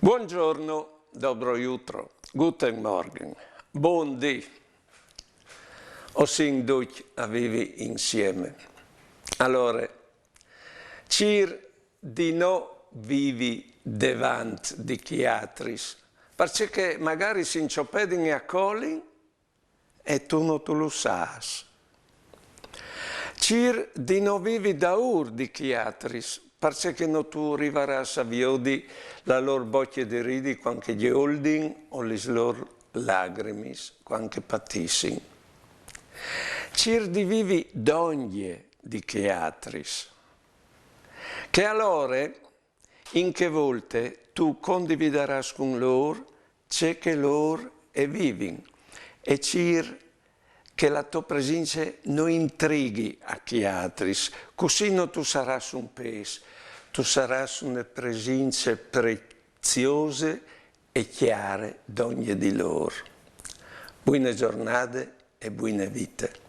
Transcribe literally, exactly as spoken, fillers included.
Buongiorno, dobro jutro, guten Morgen, bon dì. O sin ducj a vivi insieme. Alore, cîr di no vivi devant di chei altris, parcè che magari si incjopedin e a colin e tu no tu lu sâs. Cîr di no vivi daûr di chei altris, parcè che no tu rivarâs a viodi la lôr bocje di ridi cuant che gjoldin o lis lôr lagrimis cuant che patissin. Cîr di vivi dongje di chei altris, che alore in chê volte tu condividarâs cun lôr ce che lôr e vivin, e cîr che la tô presince no intrighi a chei altris, cussì no tu sarâs un pês, tu sarâs une presince preziose e cjare dongje di lôr. Buine zornade e buine vite.